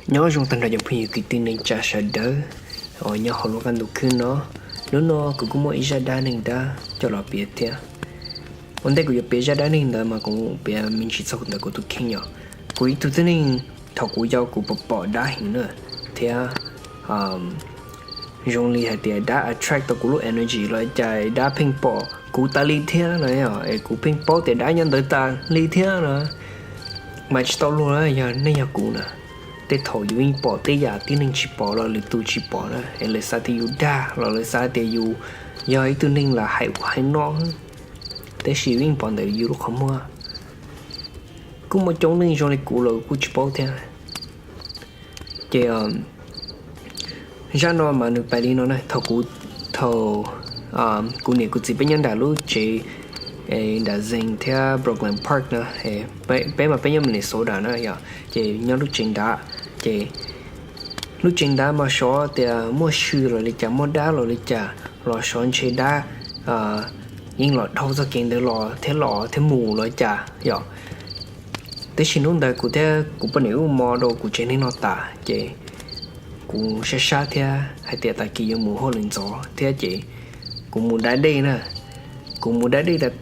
Nyob zoo tag nrho cov phooj ywg kwv tij neej tsa sawv daws uas nyob hauv lub qab ntuj khwb no. Hnub no kuv kuj muaj ib zaj dab neeg dab coj los piav thiab. Ua ntej kuv yuav piav zaj dab neeg ntawd mas kuv piav me ntsis txog ntawm kuv tus kheej yom. Kuv ib tug tib neeg, thaum kuv yau kuv pom pom dab heev na, thiab zoo li hais tias dab attract tau kuv lub energy los cas dab pheej pom kuv tas li thiab no, es kuv pheej paub tias dab nyob ntawd tas li thiab no. Mas tsis tau luag, yog nej yog kuv na, tej thaum yus yeej pom tej yam tib neeg tsis pom los lwm tus tsis pom na, es lawv xav tias yus dag los lawv xav tias yus yog ib tug neeg lam hais ub hais no, tab sis yus yeej pom ntawm yus lub qhov muag. Kuj muaj coob leej zoo li kuv los kuj tsis paub thiab. Ces zaj no mas nws pais li no na, thaum kuv, thaum kuv niam kuv txiv peb nyob nram lub tsev nram Zane thiab Brooklyn Park na, peb mas peb nyob Minnesota na yom, ces nyob lub tsev nrad, ces lub tsev nrad mas xyov tias muaj sw los li cas, muaj dab los li cas, los xyov ntshe dab yeej los dhau txoj kev ntawd los thiab los thiab mus los cas yom. Tab sis hnub ntawd kuv thiab kuv poj niam wb mus rau kuv tsev neeg no tas ces kuv sab sab thiab hais tias tag kis yuav mus hauj lwm ntxov thiab ces kuv mus da dej na. Kuv mus da dej tas,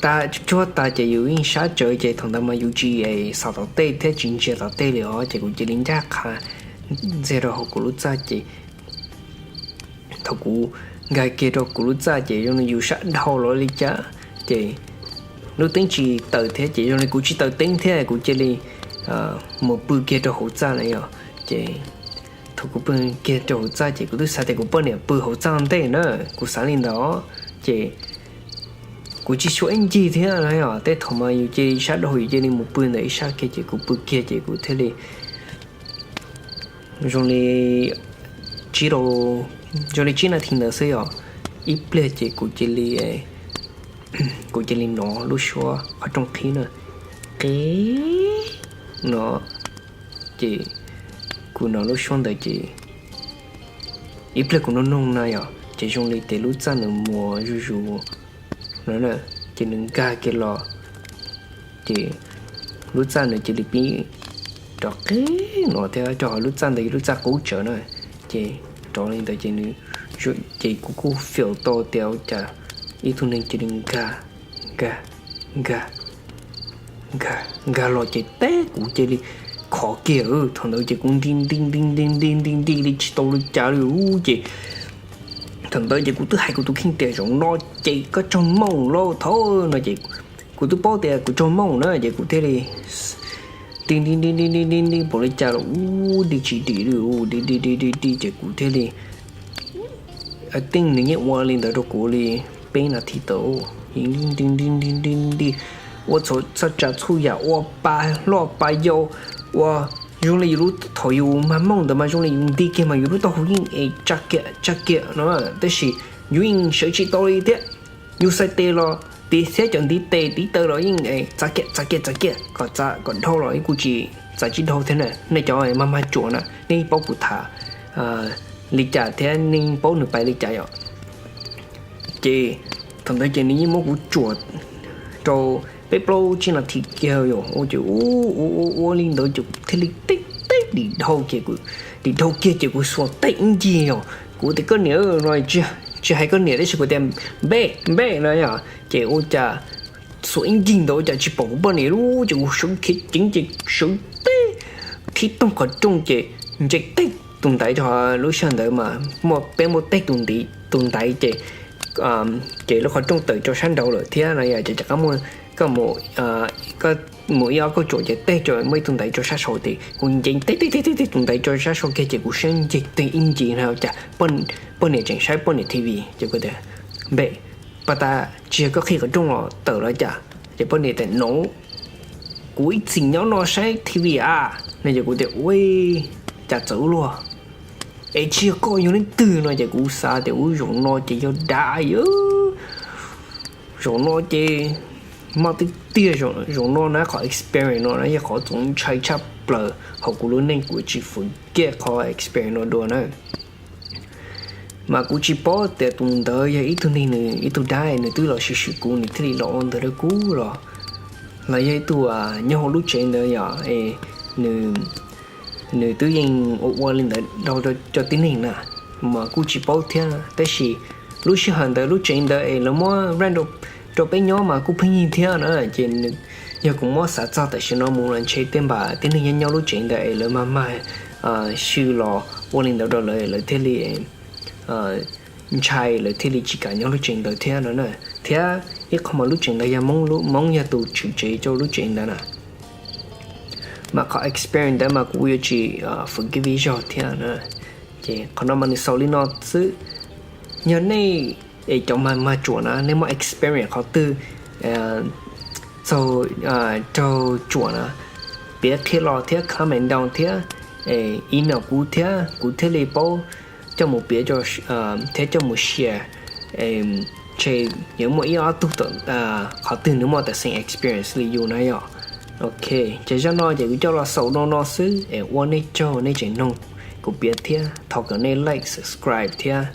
tag cuag tas ces yus yeej sab tsawv ces thaum ntawd mas yus tsis xav tom tej thiab tsis ntsia tom tej li os, ces kuv cia li ncaj qha ntxiag rau hauv kuv lub txaj ces thaum kuv nkag kiag rau kuv lub txaj ces zoo li yus sab dhau los li cas, ces lub teeb tsis taws thiab ces zoo li kuv tsis taws teeb thiab kuv cia li mus pw kiag rau hauv txaj na yom. Ces thaum kuv pw kiag rau hauv txaj ces kuv twb xav tias kuv poj niam pw hauv txaj ntej na, kuv xav li ntawd. Ces kuv tsis xyuas ib ncig thiab na yom, tej thaum mas yus cia li sab dhau yus cia li mus pw ntawm ib sab kiag ces kuv pw kiag ces kuv thiaj li zoo li tsib, zoo li tsib nas this ntawd xwb yom, ib pliag ces kuv cia li, kuv cia li hnov lub suab qhov rooj qhib na, qhib no, ces kuv hnov lub suab ntawd ces ib pliag kuv nug noog na yom, ces zoo li tes lub txaj nws muas zuj zus no, ces nws nkag kiag los, ces lub txaj nws cia li pib rov qeb no thiab, rau qhov lub txaj ntawd yog lub txaj qub tsawv na, ces rov li ntawd ces nws, ces kuv kuj feel tau tias ua cas ib tug neeg cia li nkag, nkag, nkag, nkag, nkag los ces teb kuv cia li khov kiag. Thaum ntawd ces kuv nti nti nti nti nti nti nti li tsis tau li cas li ces thaum ntawd ces kuv twb hais kuv tus kheej tias zaum no ces koj raug mooj lauj thaum no ces kuv twb paub tias kuv raug mooj na ces kuv thiaj li nti nti nti nti nti nti nti npaum li cas los ub nti tsis dim li, nti nti nti nti nti ces kuv thiaj li, teej nws yeej ua li ntawd rau kuv li peb nas this tawm, nti nti nti nti nti nti, ua txhua txhua tsav txhua yam, ua pa loj pa yau, ua zoo li yus lub, thaum yus mag mooj ntawd mas zoo li yus nti kiag mas yus lub taub hau yeej es tsa kiam tsa kiam no, tab sis yus yeej sawv tsis tau li thiab. Yus xais tes los tiv thiab cov ntiv tes ntiv taw los yeej txav kiam txav kiam txav kiam kom txav kom dhau los kuj tsis txav tsis dhau thiab na. Nej cov mag mag tsuas na nej paub kuv tham li cas thiab nej paub nws pais li cas yom. Ces thaum ntawd ces nws yeej muab kuv tsuam rau peb plaub tsib nas this kiag yom, ua ces ua ua ua li ntawd ces kuv thiaj li teb teb dim dhau ces, dim dhau kiag ces kuv xuas teb ib ncig yom, kuv tias koj niam no, tsis hais koj niam tab sis kuv tias npej npej no yom, ces ua cas xuas ib ncig ntawd ua cas tsis pom kuv poj niam lub, ces kuv sawv khiav ceev ces sawv teb khib toog qhov rooj ces nce teg tus ntaiv rau, lub sij hawm ntawd mas peb muaj teg tus ntaiv ces, ces lub qhov rooj tawm rau sab nraud lawm thiab no yom, ces rov qab muaj, koj mus ib ob kauj tsuam ces teg muaj ib tug ntaiv rau sab saud ces kuv nce teg teg teg teg tus ntaiv rau sab saud kiag ces kuv siab nce teg ib ncig no cas poj niam tseem saib poj niam T V ces kuv tias npej, pas tas tsis yog koj qhib qhov rooj los tawm los cas, ces poj niam tias no kuv ib txhis nyob no saib T V a, no ces kuv tias ua cas txawv ua luaj, es tsis yog koj yog leej twg no ces kuv xav tias ua zaum no ces yog dav yom, zaum no ces maj twb tiag, zaum no na qhov experience no na yog qhov txaus ntshai tshaj plaws hauv kuv lub neej, kuv tsis forget qhov experience no dua na. Mas kuv tsis paub tias tus ntawd yog ib tug neeg, nws ib tug dab nws twb los swm swm kuv nws thiaj li los ua ntawd rau kuv los, los yog ib tug nyob hauv lub tsev ntawd yom, es nws Nws twb yeej ua ua li ntawd rau cov tib neeg na, mas kuj tsis paub thiab. Tab sis lub sij hawm ntawd lub tsev ntawd es lawv muab rent rau peb nyob mas kuj pheej yig thiab na. Ces yog kuv muab xav txog tam sim no mus los ntshe tej npam tib neeg nyob nyob lub tsev ntawd es lawv mag mag sw los ua li ntawd rau lawv, lawv thiaj li ntshai, lawv thiaj li tsis kam nyob lub tsev ntawd thiab no na. Thiab ib qho mas lub tsev ntawd yog Hmoob, Hmoob yog tus tswv tsev rau lub tsev ntawd na. Mas qhov experience ntawd mas kuv yuav tsis forgive ib zaug thiab. Ces qhov no mas nws xaus li no xwb. Yog nej es cov mag mag tsuam na, nej muaj experience qhov twg txog raug tsuam na, piav qhia los thiab comment down thiab email kuv thiab kuv thiaj li paub coj mus piav thiab coj mus share. Ntshe yuav muaj ib ob tug qhov twg nws muaj the same experience li yus na yom. Ok, ces zaj no ces kuv coj los xaus no no xwb es ua nej tsaug nej tseem noog kuv piav thiab thov kom nej like subscribe thiab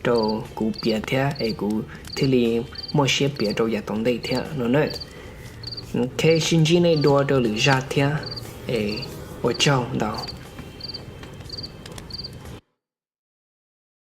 rau kuv piav thiab es kuv thiaj li muaj siab piav rau yav tom ntej thiab no na. Ok, sib ntsib nej dua rau lwm zaj thiab es ua tsaug ntau.